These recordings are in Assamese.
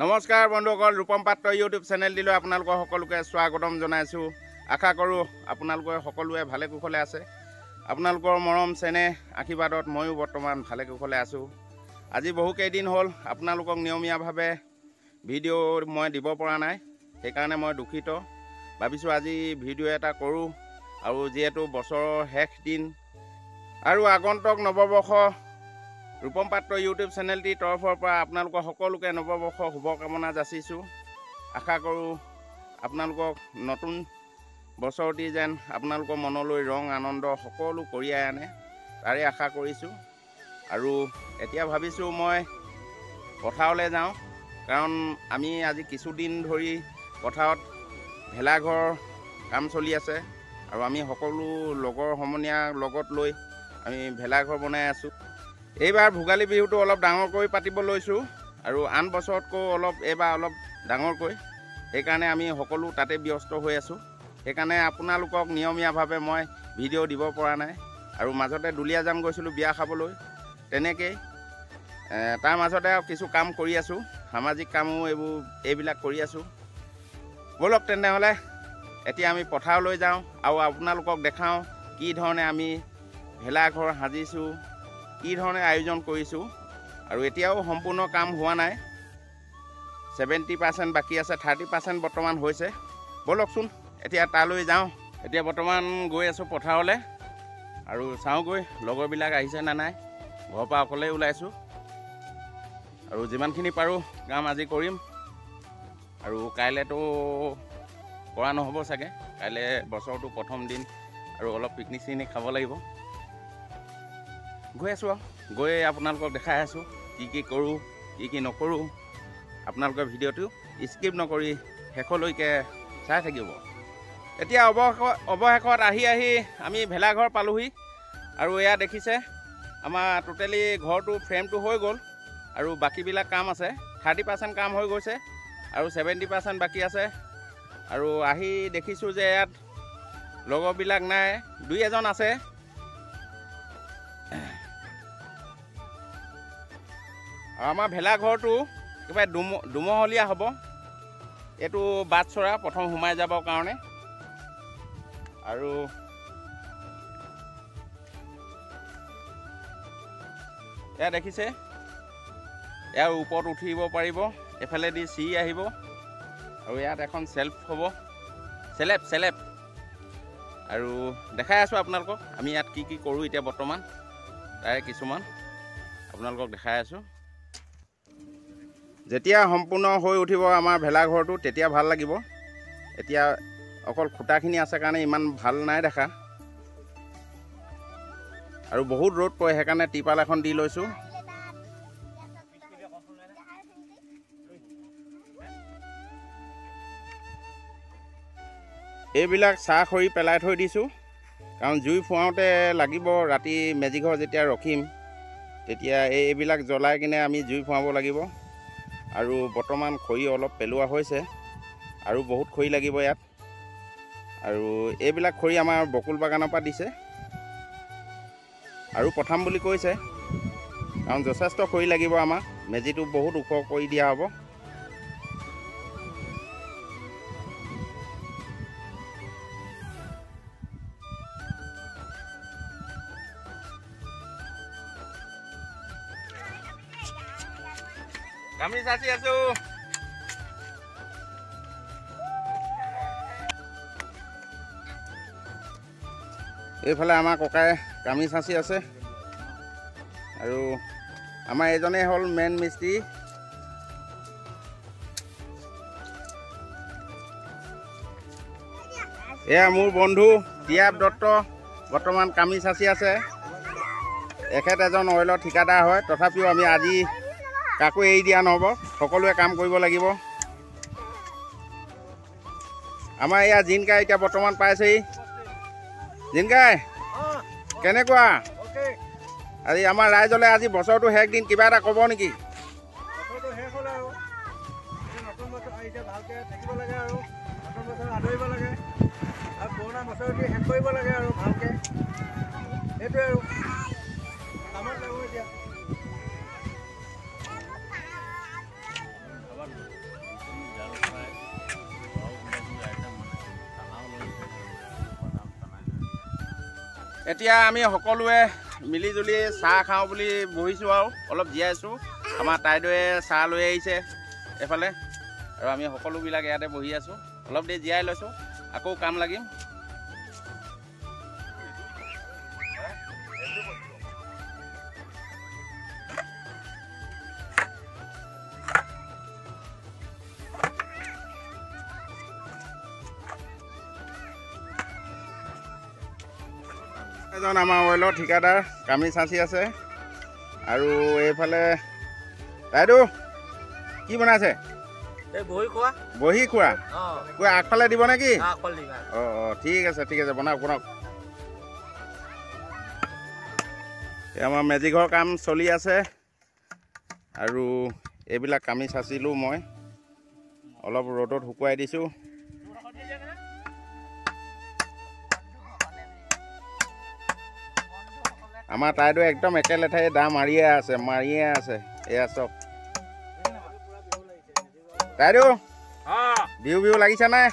নমস্কাৰ বন্ধুসকল, ৰূপম পাত্ৰ ইউটিউব চেনেলটিলৈ আপোনালোকৰ সকলোকে স্বাগতম জনাইছোঁ। আশা কৰোঁ আপোনালোকে সকলোৱে ভালে কুশলে আছে। আপোনালোকৰ মৰম চেনেহ আশীৰ্বাদত ময়ো বৰ্তমান ভালে কুশলে আছোঁ। আজি বহুকেইদিন হ'ল আপোনালোকক নিয়মীয়াভাৱে ভিডিঅ' মই দিব পৰা নাই, সেইকাৰণে মই দুখিত। ভাবিছোঁ আজি ভিডিঅ' এটা কৰোঁ, আৰু যিহেতু বছৰৰ শেষ দিন আৰু আগন্তুক নৱবৰ্ষ, ৰূপম পাত্ৰ ইউটিউব চেনেলটিৰ তৰফৰ পৰা আপোনালোকৰ সকলোকে নৱবৰ্ষৰ শুভকামনা যাচিছোঁ। আশা কৰোঁ আপোনালোকক নতুন বছৰটি যেন আপোনালোকৰ মনলৈ ৰং আনন্দ সকলো কঢ়িয়াই আনে, তাৰে আশা কৰিছোঁ। আৰু এতিয়া ভাবিছোঁ মই পথাৰলৈ যাওঁ, কাৰণ আমি আজি কিছুদিন ধৰি পথাৰত ভেলাঘৰ কাম চলি আছে আৰু আমি সকলো লগৰ সমনীয়াৰ লগত লৈ আমি ভেলাঘৰ বনাই আছোঁ। এইবাৰ ভোগালী বিহুটো অলপ ডাঙৰকৈ পাতিব লৈছোঁ আৰু আন বছৰতকৈ অলপ এইবাৰ অলপ ডাঙৰকৈ, সেইকাৰণে আমি সকলো তাতে ব্যস্ত হৈ আছোঁ। সেইকাৰণে আপোনালোকক নিয়মীয়াভাৱে মই ভিডিঅ' দিব পৰা নাই। আৰু মাজতে দুলীয়াজান গৈছিলোঁ বিয়া খাবলৈ, তেনেকেই তাৰ মাজতে আৰু কিছু কাম কৰি আছোঁ, সামাজিক কামো এইবিলাক কৰি আছোঁ। ব'লক তেনেহ'লে এতিয়া আমি পথাৰলৈ যাওঁ আৰু আপোনালোকক দেখাওঁ কি ধৰণে আমি ভেলাঘৰ সাজিছোঁ, কি ধৰণে আয়োজন কৰিছোঁ। আৰু এতিয়াও সম্পূৰ্ণ কাম হোৱা নাই, 70% বাকী আছে, 30% বৰ্তমান হৈছে। ব'লকচোন এতিয়া তালৈ যাওঁ। এতিয়া বৰ্তমান গৈ আছোঁ পথাৰলৈ আৰু চাওঁগৈ লগৰবিলাক আহিছে নে নাই। ঘৰৰ পৰা অকলেই ওলাইছোঁ আৰু যিমানখিনি পাৰোঁ কাম আজি কৰিম। আৰু কাইলৈতো কৰা নহ'ব চাগে, কাইলৈ বছৰটো প্ৰথম দিন আৰু অলপ পিকনিক চিকনিক খাব লাগিব। গৈ আছোঁ আৰু গৈ আপোনালোকক দেখাই আছোঁ কি কি কৰোঁ কি কি নকৰোঁ। আপোনালোকে ভিডিঅ'টো স্কিপ নকৰি শেষলৈকে চাই থাকিব। এতিয়া অৱশেষত আহি আহি আমি ভেলাঘৰ পালোহি। আৰু এয়া দেখিছে আমাৰ টোটেলি ঘৰটো ফ্ৰেমটো হৈ গ'ল আৰু বাকীবিলাক কাম আছে। 30% কাম হৈ গৈছে আৰু 70% বাকী আছে। আৰু আহি দেখিছোঁ যে ইয়াত লগৰবিলাক নাই, দুই এজন আছে। আৰু আমাৰ ভেলাঘৰটো একেবাৰে দুমহলীয়া হ'ব। এইটো বাটচৰা প্ৰথম সোমাই যাবৰ কাৰণে। আৰু এয়া দেখিছে, ইয়াৰ ওপৰত উঠিব পাৰিব, এফালেদি চিৰি আহিব। আৰু ইয়াত এখন চেল্ফ হ'ব, চেলেপ। আৰু দেখাই আছোঁ আপোনালোকক আমি ইয়াত কি কি কৰোঁ এতিয়া বৰ্তমান, তাৰে কিছুমান আপোনালোকক দেখাই আছোঁ। যেতিয়া সম্পূৰ্ণ হৈ উঠিব আমাৰ ভেলাঘৰটো তেতিয়া ভাল লাগিব। এতিয়া অকল খুঁটাখিনি আছে কাৰণে ইমান ভাল নাই দেখা, আৰু বহুত ৰ'দ পৰে, সেইকাৰণে ত্ৰিপাল এখন দি লৈছোঁ। এইবিলাক চাহ খৰি পেলাই থৈ দিছোঁ, কাৰণ জুই ফুৱাওঁতে লাগিব। ৰাতি মেজিঘৰ যেতিয়া ৰখিম তেতিয়া এইবিলাক জ্বলাই কিনে আমি জুই ফুৱাব লাগিব। আৰু বৰ্তমান খৰি অলপ পেলোৱা হৈছে আৰু বহুত খৰি লাগিব ইয়াত। আৰু এইবিলাক খৰি আমাৰ বকুল বাগানৰ পৰা দিছে আৰু পঠাম বুলি কৈছে, কাৰণ যথেষ্ট খৰি লাগিব আমাক। মেজিটো বহুত ওখ কৰি দিয়া হ'ব। আমি চাচি আছো। এইফালে আমাৰ ককাই কামি চাচি আছে আৰু আমাৰ এইজনেই হ'ল মেইন মিস্ত্ৰী। এয়া মোৰ বন্ধু টিয়াব দত্ত বৰ্তমান কামি চাচি আছে। এখেত এজন অইলৰ ঠিকাদাৰ হয়, তথাপিও আমি আজি কাকো এৰি দিয়া নহ'ব, সকলোৱে কাম কৰিব লাগিব। আমাৰ এয়া জিনকাই এতিয়া বৰ্তমান পাইছেহি। জিনকাই কেনেকুৱা আজি আমাৰ ৰাইজলে আজি বছৰটো শেষ দিন, কিবা এটা ক'ব নেকি? এতিয়া আমি সকলোৱে মিলিজুলি চাহ খাওঁ বুলি বহিছোঁ আৰু অলপ জীয়াইছোঁ। আমাৰ তাইদেৱে চাহ লৈ আহিছে এইফালে, আৰু আমি সকলোবিলাক ইয়াতে বহি আছোঁ, অলপ দেৰি জীয়াই লৈছোঁ, আকৌ কাম লাগিম। এজন আমাৰ অইলৰ ঠিকাদাৰ কামি চাঁচি আছে। আৰু এইফালে বাইদেউ কি বনাইছে? বহি খোৱা আগফালে দিব নেকি? অঁ অঁ, ঠিক আছে ঠিক আছে, বনাওক বনাওক। আমাৰ মেজিঘৰ কাম চলি আছে আৰু এইবিলাক কামি চাঁচিলোঁ মই, অলপ ৰ'দত শুকুৱাই দিছোঁ। আমাৰ তাইতো একদম একেলেঠাই দা মাৰিয়ে আছে মাৰিয়ে আছে। এয়া চব তাইদেউ, বিহু বিহু লাগিছে নাই?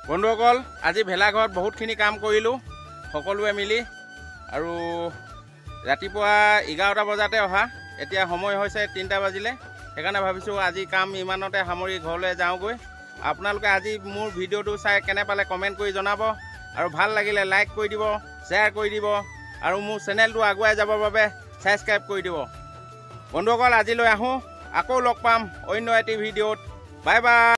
বন্ধুসকল, আজি ভেলাঘৰত বহুতখিনি কাম কৰিলোঁ সকলোৱে মিলি। আৰু ৰাতিপুৱা 11টা বজাতে অহা, এতিয়া সময় হৈছে 3টা বাজিলে। সেইকাৰণে ভাবিছোঁ আজি কাম ইমানতে সামৰি ঘৰলৈ যাওঁগৈ। আপোনালোকে আজি মোৰ ভিডিঅ'টো চাই কেনে পালে কমেণ্ট কৰি জনাব, আৰু ভাল লাগিলে লাইক কৰি দিব, শ্বেয়াৰ কৰি দিব, আৰু মোৰ চেনেলটো আগুৱাই যাবৰ বাবে ছাবস্ক্ৰাইব কৰি দিব। বন্ধুসকল, আজিলৈ আহোঁ, আকৌ লগ পাম অন্য এটি ভিডিঅ'ত। Bye bye.